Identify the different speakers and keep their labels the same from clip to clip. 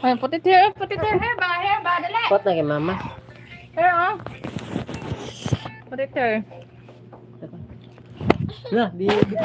Speaker 1: Ay, put it here, put it here. Here ba, here ba, dali.
Speaker 2: Pot na kay mama.
Speaker 1: Here, oh. Put it here.
Speaker 2: Na, di di.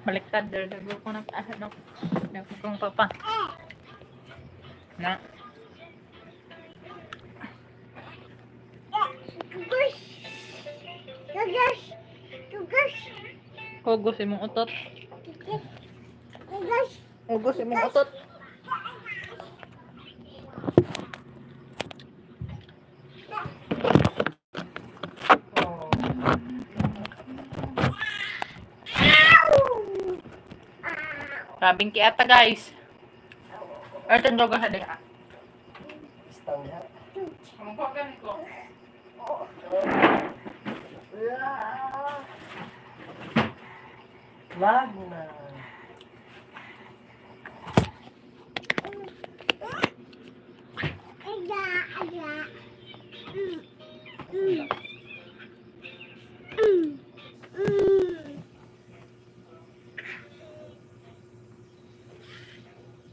Speaker 1: Baliktad, dali. Dago ko na, ah, no. Dago kong papa. Na. Hugos imong utot. Hugos imong utot. Grabing kiata, guys. Ay, tandog ka sa diha.
Speaker 2: Stang diha.
Speaker 1: Among ko gani ko.
Speaker 2: Lag na.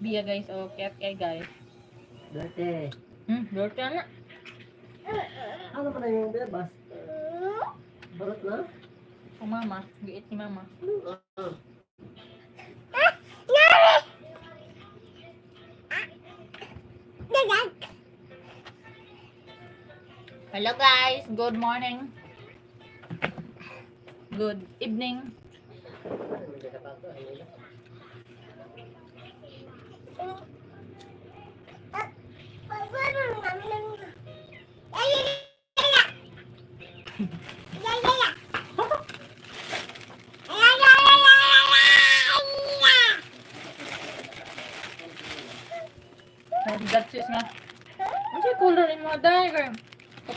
Speaker 1: Biya guys, oh, kiat kay guys.
Speaker 2: Dati.
Speaker 1: Dirty na.
Speaker 2: Ano pa na yung bebas? Barot na?
Speaker 1: Oh, mama, giit ni mama.
Speaker 2: Ah.
Speaker 1: Hello guys, good morning. Good evening.
Speaker 2: Ano may sapato? Ano yun?
Speaker 1: Gatsis nga. Ano siya color imo dai kay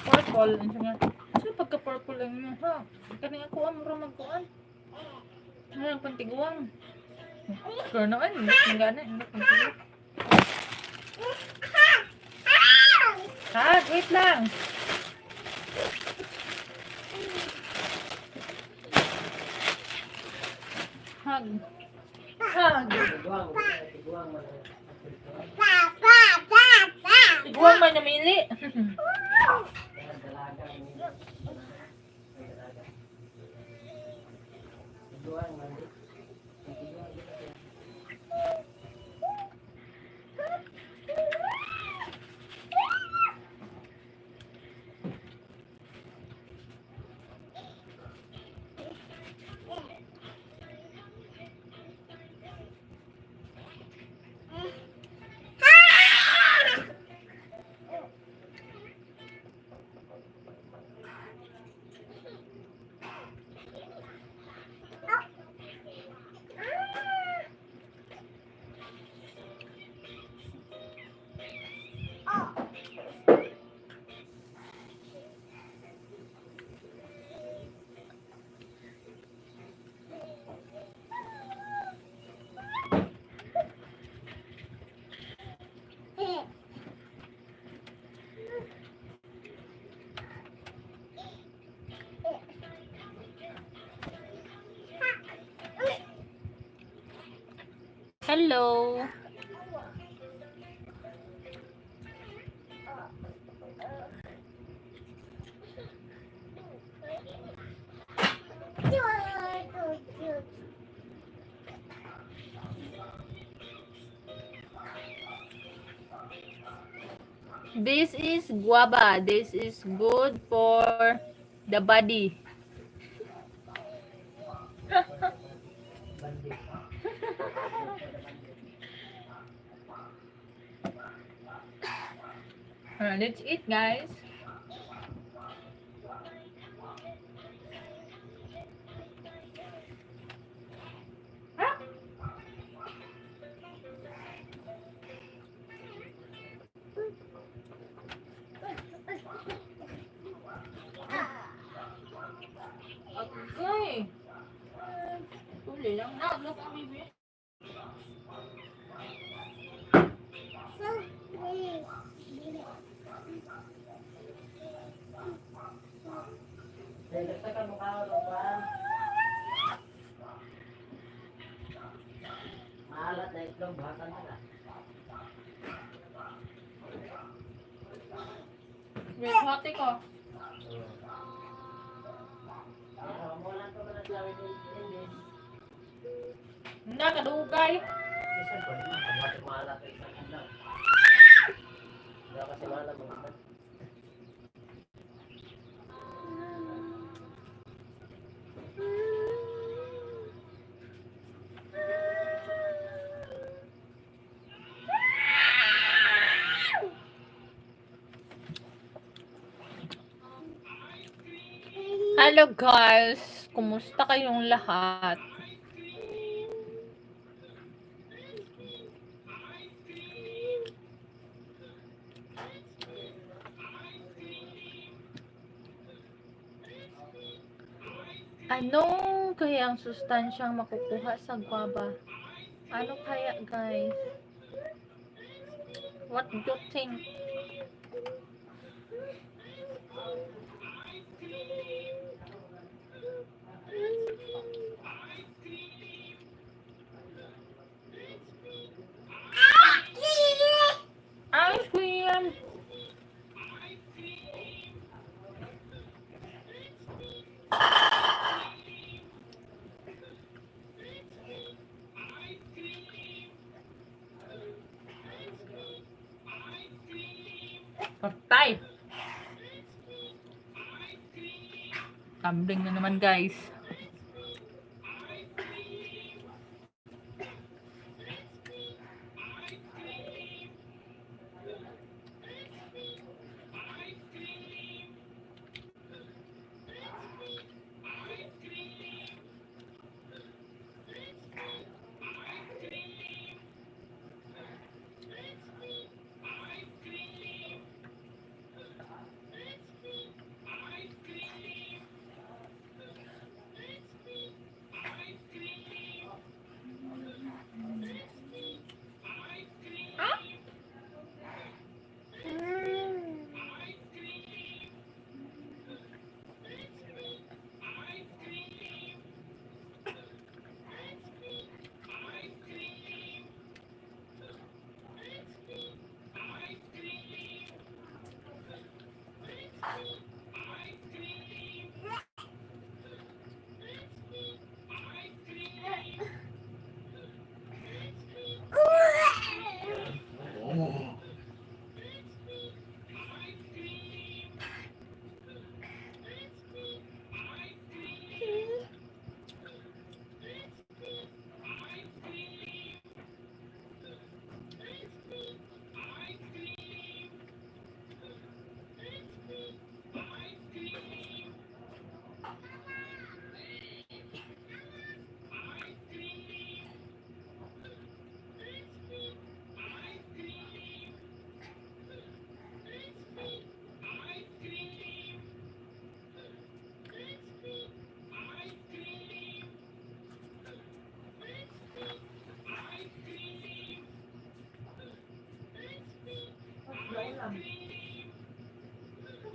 Speaker 1: purple ano siya nga. Ano pagka purple ang imo ha? Kani ako ang mura magkuan. Ano ang pantiguang? Pero noon, hindi nga na, hindi pantiguang. Ha, wait lang. Hug. Hug.
Speaker 2: Tiguang, tiguang man.
Speaker 1: Tiguang man namili.
Speaker 2: Dalaga ni. Dalaga. Tiguang man. Tiguang.
Speaker 1: Hello. This is guava. This is good for the body.
Speaker 2: Bandi.
Speaker 1: Let's eat, guys.
Speaker 2: Kaya gusto ka mukha ko ba? Maalat na itlog, buhatan na na.
Speaker 1: Wait, hati ko.
Speaker 2: Pero wala pa man ang lawin ng English.
Speaker 1: Hindi, kadugay.
Speaker 2: Bisan pa rin, kabuhat maalat na isang adlaw. Wala kasi maalat mga iba.
Speaker 1: Hello guys! Kumusta kayong lahat? Anong kaya ang sustansyang makukuha sa guava? Ano kaya, guys? What do you think? Ice cream! Patay! Kambing na naman, guys.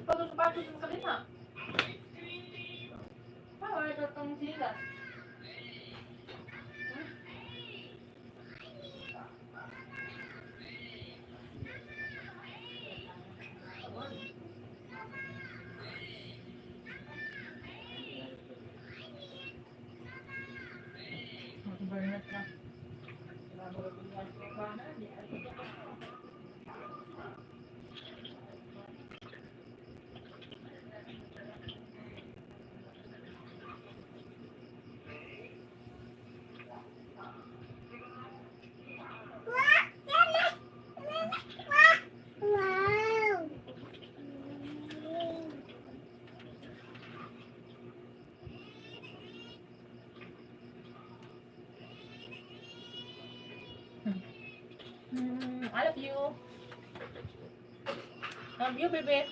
Speaker 1: Patos-patos mo kalina. Wala ka tong sila. Mag-burnout na. I love you. Love you, baby.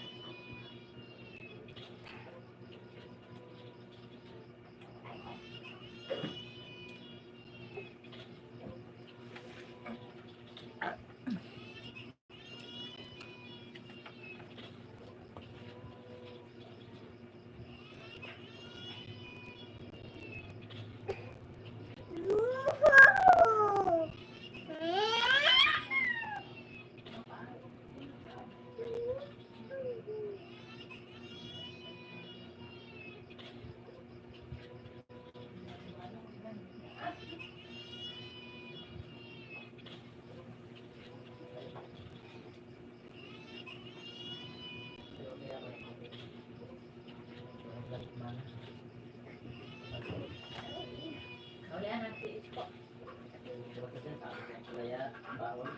Speaker 2: Kaya, baon.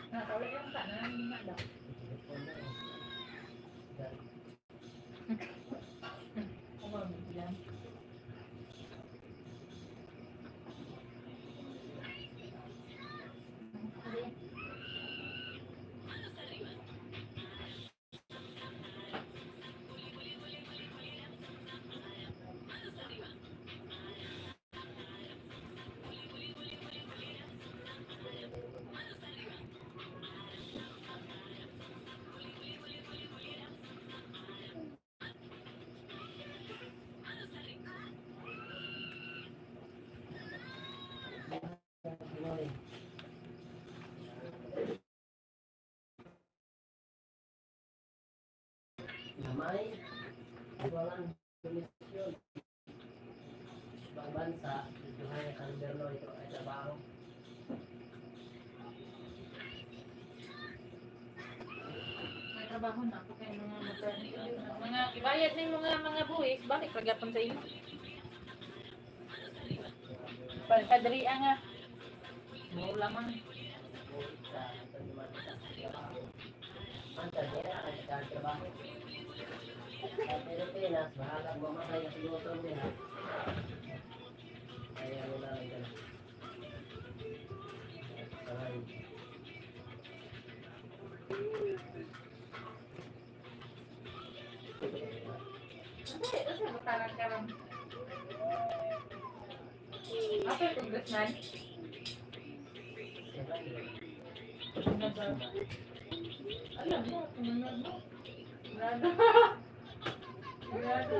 Speaker 1: Nakaulit lang ka na, hindi na daw. Ako, bigyan.
Speaker 2: Gamay, walang komisyon. Ibang bansa, ito ay gobyerno, ito ay trabaho.
Speaker 1: May trabaho na ako kay mga maternity leave na. Mga ibayad na yung mga buwis, bakit pagyapon sa inyo? Padri nga. Mao lamang.
Speaker 2: Sa pagdumati sa trabaho. Anta niya ay sa trabaho. Sa Pilipinas, bahala mamatay sa gutom niya. Kaya wala lang ganun. Aray.
Speaker 1: Hindi, kasi mataran ka lang. Ako yung congressman. Alam mo, tumunod mo. Brado. Brado.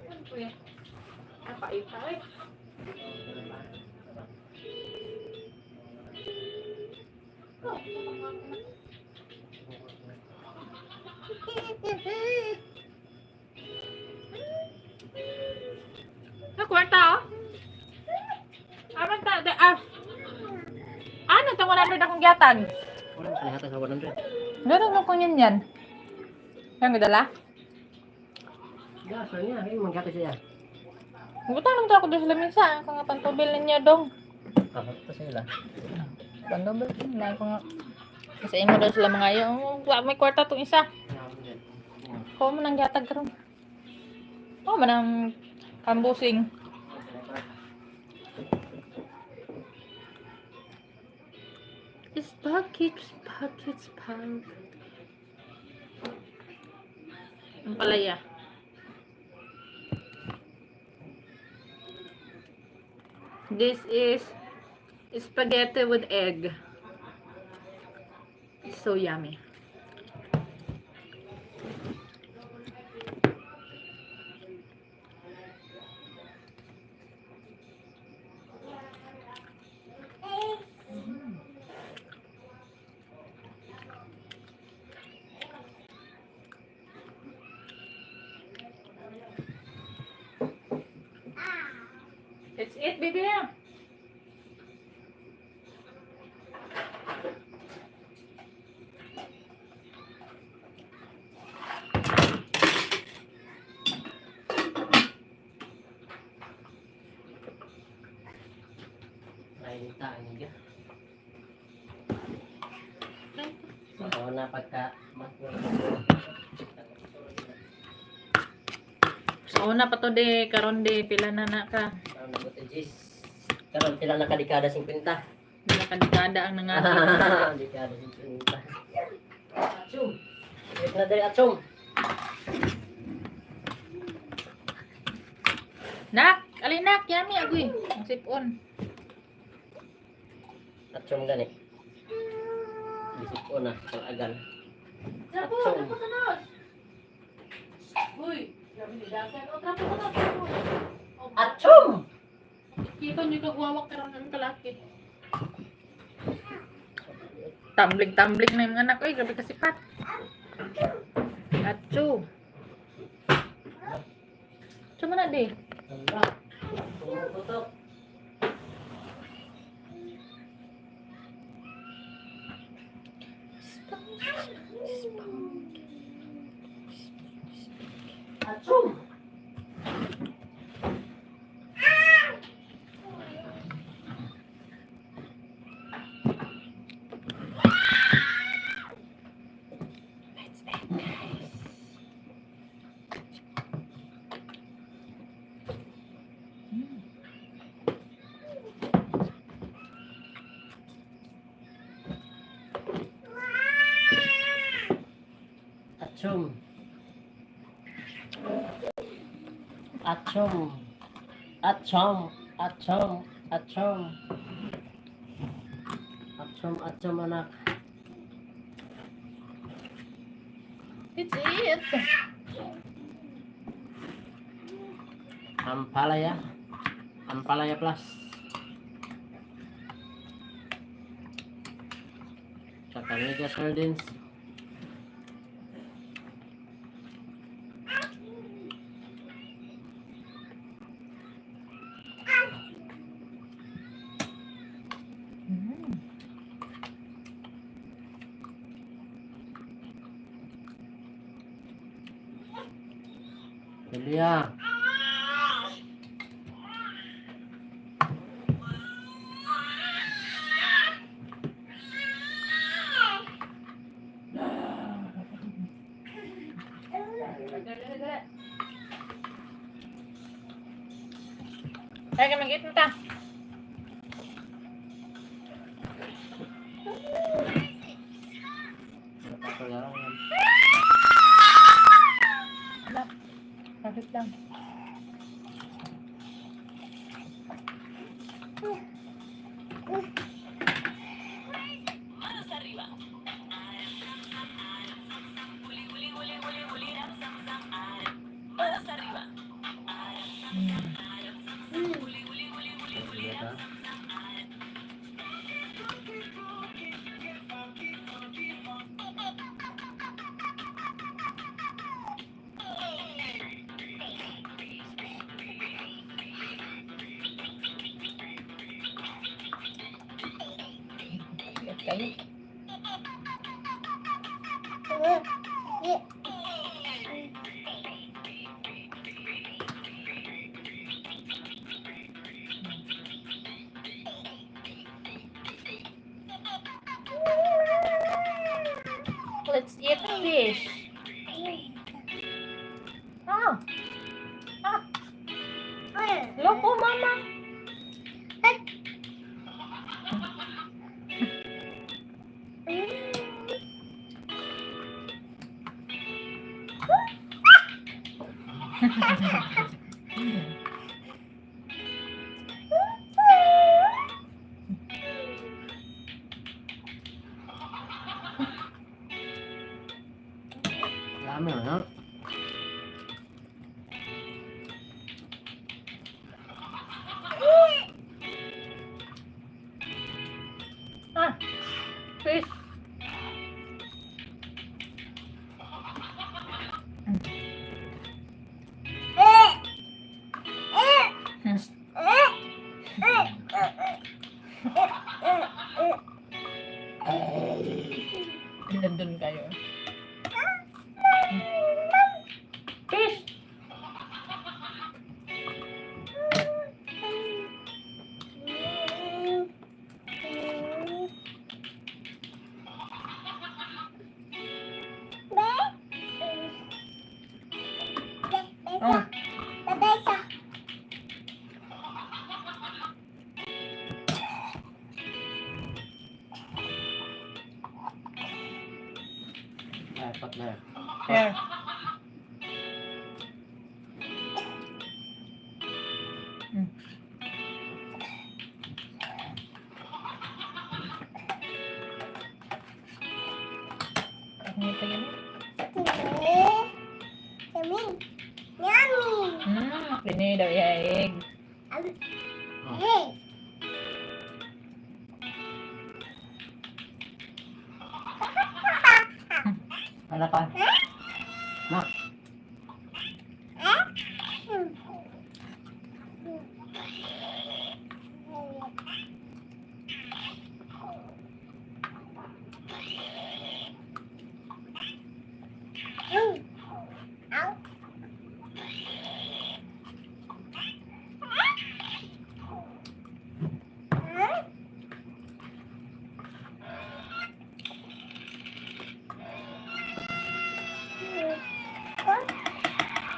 Speaker 1: Ano po yan? Napait-pait. Oh, Ah, kwarta oh. Aman ta, da, ah. Ano itong 100 akong gihatag?
Speaker 2: Wala sa lahat sa 100.
Speaker 1: Ganun mo kung yan yan. Yan, gadala?
Speaker 2: Gaso niya, ay manggato siya.
Speaker 1: Butang naman ako doon sa lamisa. Ang nga pantubil ninyo dong.
Speaker 2: Kapag pa sila.
Speaker 1: Pantubil. Na ko nga. Kasi imo daw sila mga yun. Oh, wala, may kwarta tong isa. Ko mo nang gihatag karon. Oh, manang kambusing. Spaghetti, spaghetti, spaghetti. Ang palaya. This is spaghetti with egg. It's so yummy. Let's eat, baby.
Speaker 2: Ay, tayo niya. So, na pagka mas
Speaker 1: So, una pa to de, karon de, pila na na ka.
Speaker 2: Karon na buti Jis. Karon pila na kadikada 50.
Speaker 1: Pila ka dekada ang nangati.
Speaker 2: Dekada 50. Achum. Wait na dali achum.
Speaker 1: Nak, alinak, yummy agoy. Ang sipon.
Speaker 2: Achum gani. Bisip ko na pag-agan.
Speaker 1: Trapo,
Speaker 2: Achong.
Speaker 1: trapo sa nos. Uy, grabe ni Dasan. O, trapo sa nos. Trapo. O,
Speaker 2: Achum!
Speaker 1: kita niyo kagwawak karon ng kalaki. Tumbling-tumbling na yung anak ko. Eh, grabe kasipat. Atso. Atso mo na, di.
Speaker 2: Hala. Pumuputok. Achoo!
Speaker 1: Let's eat, guys.
Speaker 2: Achum. Achum. Achum. Achum. Achum. Achum, achum, anak.
Speaker 1: Let's eat.
Speaker 2: Ampalaya. Ampalaya Plus. Kakamega sardines. Julia.
Speaker 1: Dali, dali, dali. Kaya ka mag-eat na ta.
Speaker 2: Napapalaro yan.
Speaker 1: Wala. Bakit lang?
Speaker 2: Julia ka.
Speaker 1: Eat kayo. Let's eat fish. Ah. Ah. Loko, mama.
Speaker 2: Dami, ano?
Speaker 1: Ah. Fish. Nandun kayo. Fish! Oh.
Speaker 2: Ay, pat na.
Speaker 1: Here. Ano ito yun? Pini daw iya egg.
Speaker 2: Oh. Ano ka? Nak.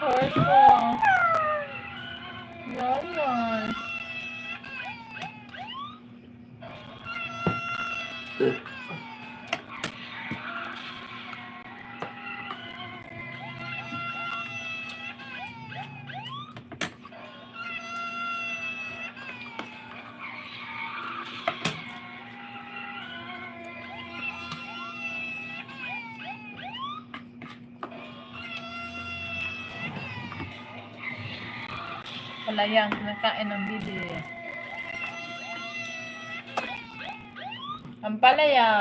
Speaker 1: Purple. Yummy. Palayang kinakain ng bibi. Ang palaya.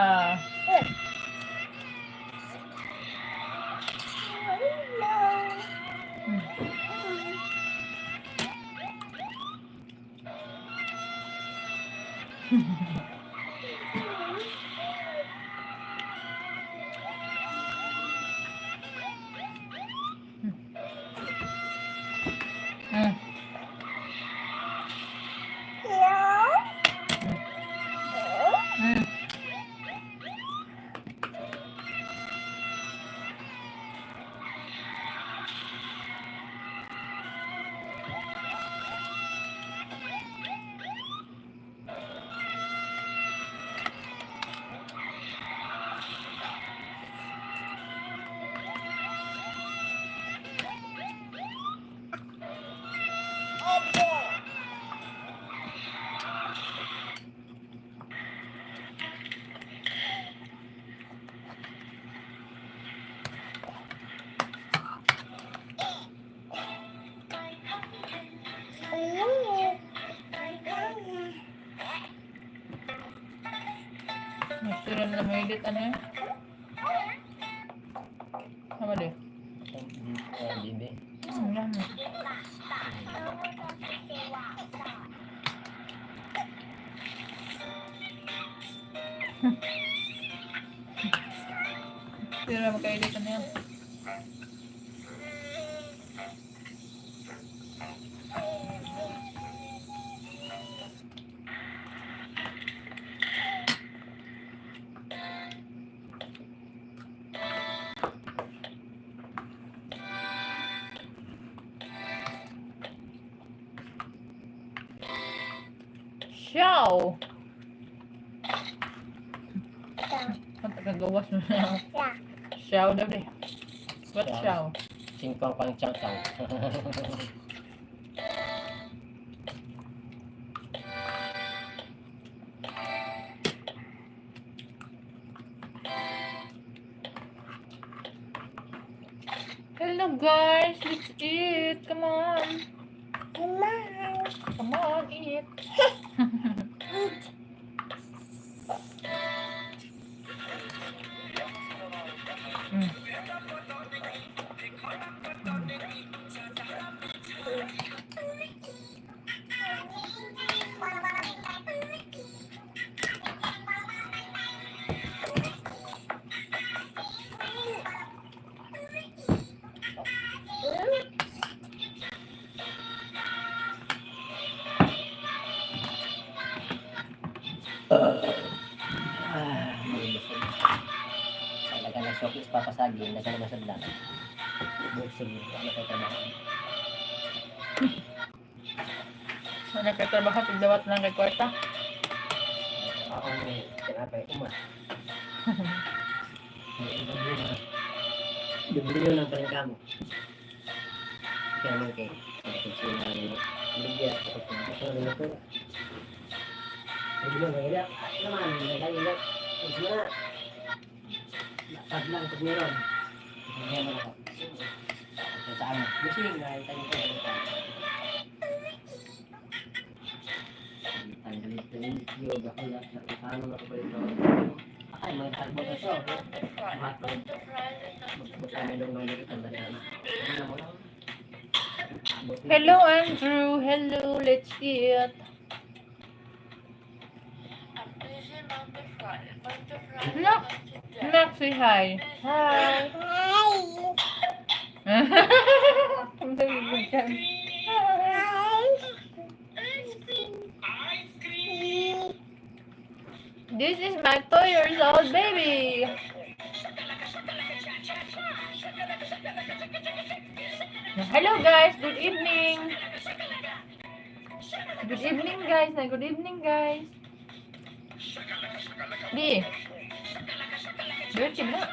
Speaker 1: Gusto rin na may edit, ano yun? Tama din.
Speaker 2: Bibi.
Speaker 1: Yummy. Hindi na magka-edit, ano yan? Ciao! Ang tagagawas mo na. Ciao daw eh. What ciao?
Speaker 2: Singkong pang chow chow.
Speaker 1: Hello guys, let's eat. Come on. Come on, eat.
Speaker 2: Ah, may busog. Talaga na showcase papasagi, nasa na masadlan. Busog, wala kay trabaho.
Speaker 1: Wala kay trabaho, tigdawat lang kay kwarta.
Speaker 2: Ako may tinapay uma. Bibili lang pa rin kamo. Kaya naman kay sila bigyan ako sa gusto na ito. Bibili lang ila. Naman, nagay ila. Gusto na. Pag lang pag meron. Meron ako. Sa ano? Busing na tayo ko. Ay, may tagbo na to.
Speaker 1: Hello Andrew, hello, let's eat. Knock, knock, say hi. Hi. Ang dami mo dyan. Hi. This is my 2 years old baby. Hello guys, good evening. Good evening, guys. Na good evening, guys. Di. Dirty na.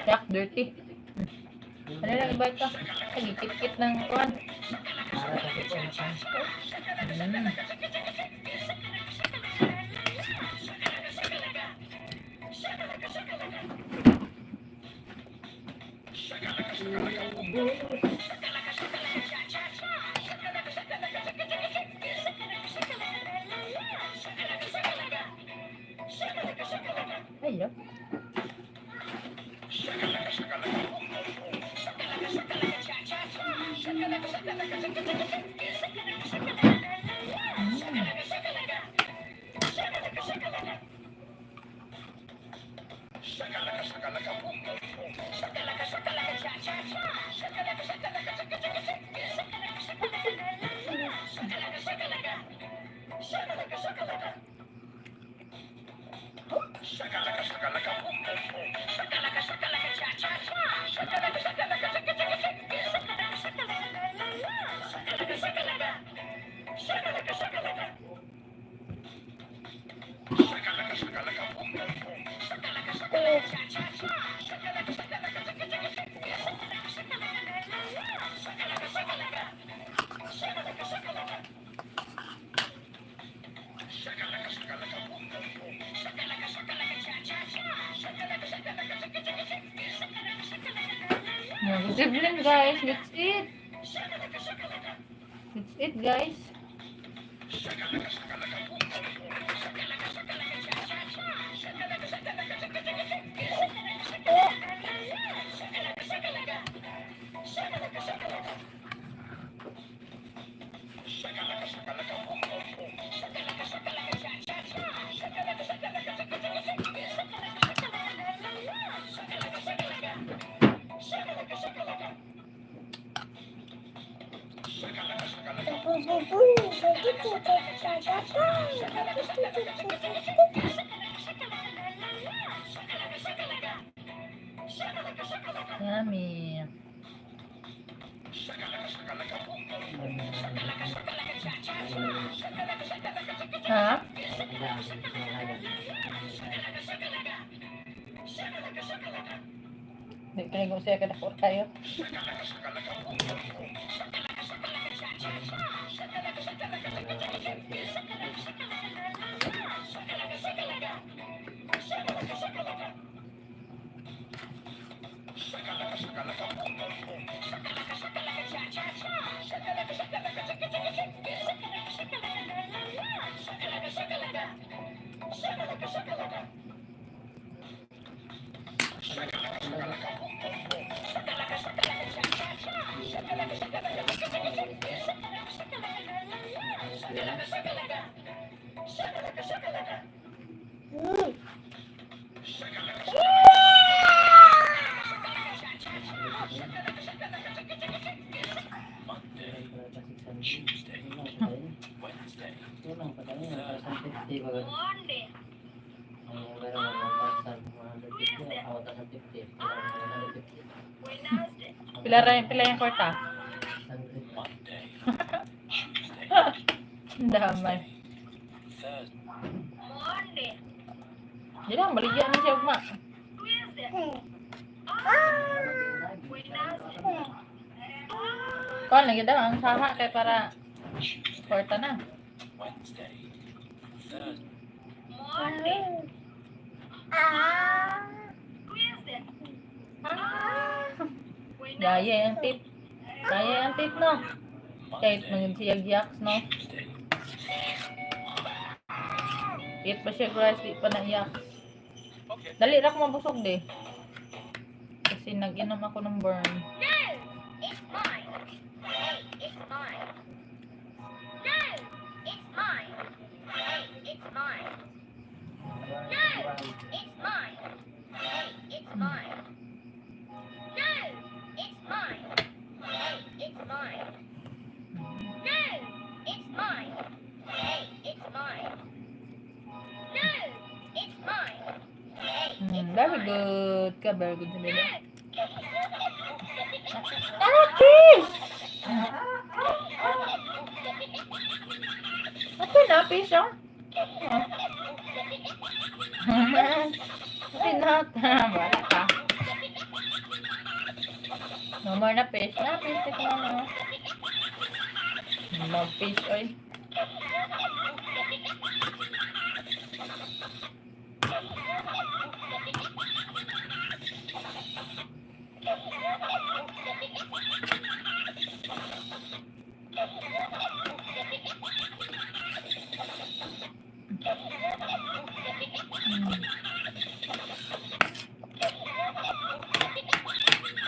Speaker 1: Yak, dirty. Ano lang iba ito? Nagikit-kit ng kuan.
Speaker 2: Para sa sipon.
Speaker 1: Hello. Yeah, good evening, guys. Let's eat. Let's eat, guys. Yummy. Ha? Di ka nag siya kadako tayo.
Speaker 3: Tuesday, Wednesday,
Speaker 2: Kulang pa tayo, 1,050 ba?
Speaker 4: Monday,
Speaker 2: Ang meron 1,150, ako 1,050, 150.
Speaker 4: Wednesday,
Speaker 1: Pila yung kwarta?
Speaker 2: 100.
Speaker 3: Monday, Tuesday,
Speaker 1: Ang damay.
Speaker 3: Thursday,
Speaker 4: Monday,
Speaker 1: Di lang, baligyan na siya ugma.
Speaker 4: Tuesday, Wednesday,
Speaker 1: Kuan lagi daw ang saha kay para
Speaker 3: Tuesday,
Speaker 1: kwarta na.
Speaker 3: Wednesday, Thursday,
Speaker 4: Monday, Tuesday, Wednesday,
Speaker 1: Gaya yung tip. Gaya yung tip, no? Kahit
Speaker 3: Monday,
Speaker 1: mga siyag yaks, no?
Speaker 3: Tuesday,
Speaker 1: Eat pa siya rice, di pa na yaks.
Speaker 3: Okay.
Speaker 1: Dali ra ko mabusog di. Kasi nag-inom ako ng burn.
Speaker 4: No, it's mine. Hey, it's mine. No, it's mine. Hey, it's mine. No, it's mine. Hey, it's mine. No, it's mine. Hey, it's mine. No, it's mine. Hey, it's mine. No, it's mine.
Speaker 1: Very good ka. Very good sa baby. Ah, fish! Ito na, fish, oh. Okay na. Wala ka. No more na fish. Na, fish. Take mo, no. No fish, oy.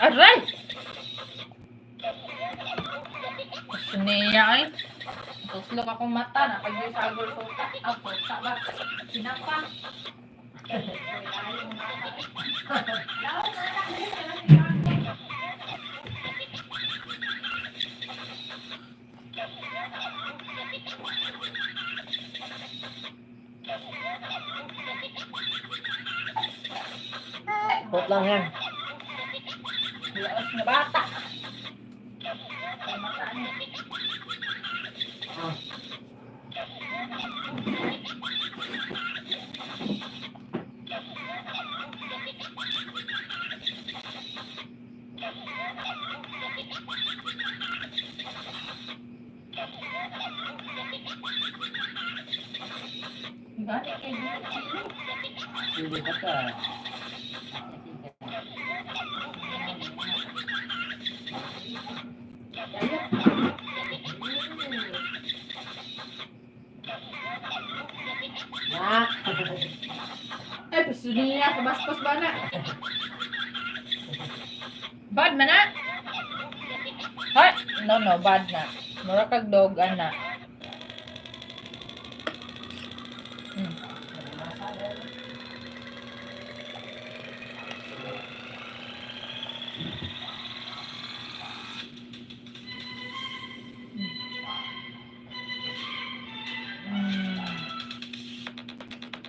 Speaker 1: Aray! Niya ay. Tuslok akong mata. Napag-isagol ko. Ako, sa ba? Sinapa.
Speaker 2: Pot lang yan.
Speaker 1: Laos na bata. Ay, mata niya.
Speaker 2: Ah.
Speaker 1: Gani kay Gucci.
Speaker 2: Sili ka pa. Nak!
Speaker 1: Ay, gusto niya. Kabastos ba na? Bad man na? Hoy! No, no. Bad na. Mura kag dog, ana.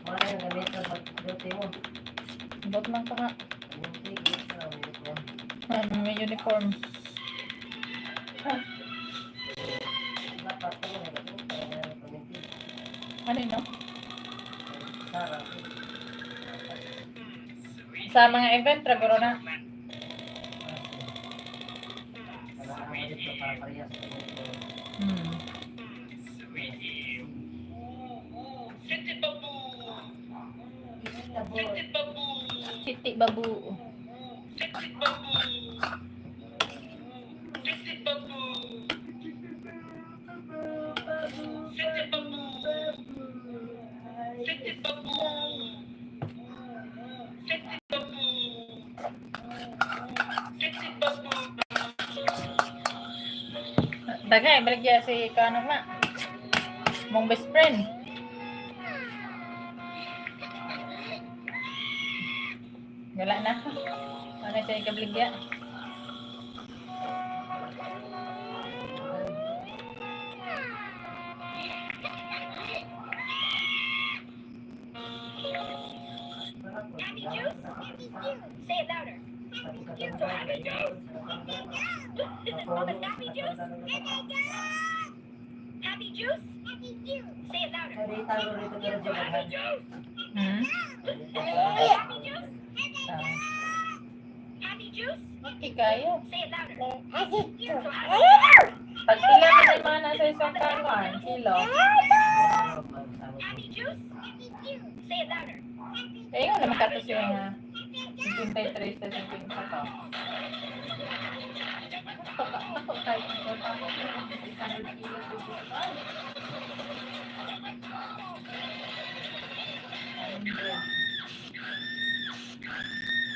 Speaker 2: Wala yung gamit sa pag-duty mo.
Speaker 1: Bot lang pa nga.
Speaker 2: Hindi, gusto na, uniform.
Speaker 1: Ano, may uniform.
Speaker 2: Dapat ko, nagatuto, kaya paminti.
Speaker 1: Ano yun, no?
Speaker 2: Sara.
Speaker 1: Sa mga event, traguro na.
Speaker 2: Wala ka dito para parehas.
Speaker 1: Chiti babu. Dagay, balik ya si kanong na. Mong best friend. Wala na. Ano siya ikabligya?
Speaker 4: Happy juice? Say it louder. So happy juice? Is this Mama's happy juice? Happy juice? Say it louder. So happy juice? Happy juice?
Speaker 1: Ah.
Speaker 4: Happy juice?
Speaker 1: Okay, kayo.
Speaker 4: Say it louder. So happy juice?
Speaker 1: Pag pila na may mga nasa isang kanuan, kilo.
Speaker 4: Happy juice? Say it louder.
Speaker 1: Kaya nga naman katos yung 53 sa 50 to. Ako, kahit ikaw pa ako, 600 kilos, 55.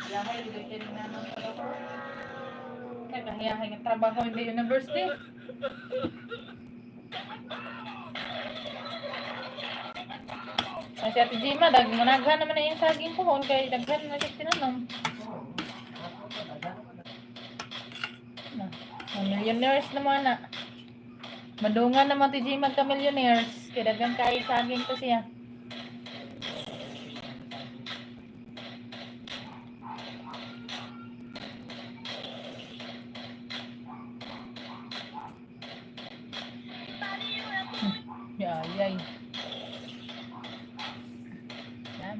Speaker 1: Yahay, ligay ka rin naman trabaho. Kaya kahiyahay ng trabaho in the university. Ay, si Ate Gima, dag, managhan naman na yung saging ko. Kay daghan na siya tinanong. Na, mga millionaires naman na. Madungan naman Ate Gima ka millionaires. Kay daghan kayo saging ko siya. Ay, ay. Yan.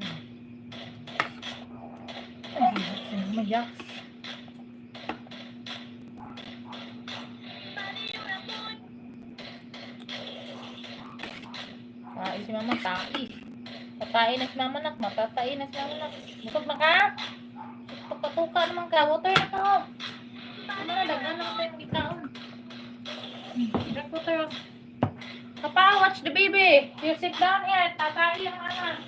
Speaker 1: Ay, sino mo, Jax? Tae si mama, tae. Tatain na si mama nak, matatain na si mama nak. Busog na ka? Pagkatuka naman ka, water na ka oh. Ano na, daghan na tayong gikaon. Drink water oh. Papa, watch the baby. You sit down here. Tatai ang anak.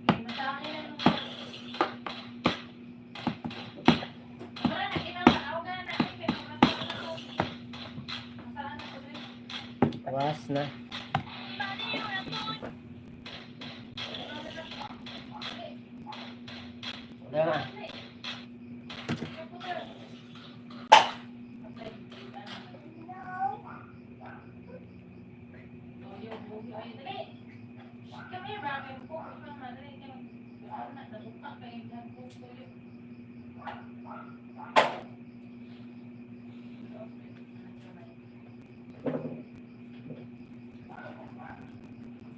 Speaker 1: Matay na. Wala na, kinakaw na na. Ay, pero masaan na ko. Masaan na ko rin.
Speaker 2: Was na. Wala na.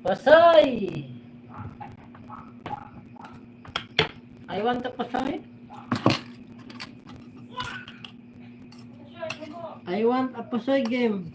Speaker 2: Pasay! I want a pasay. I want a pasay game.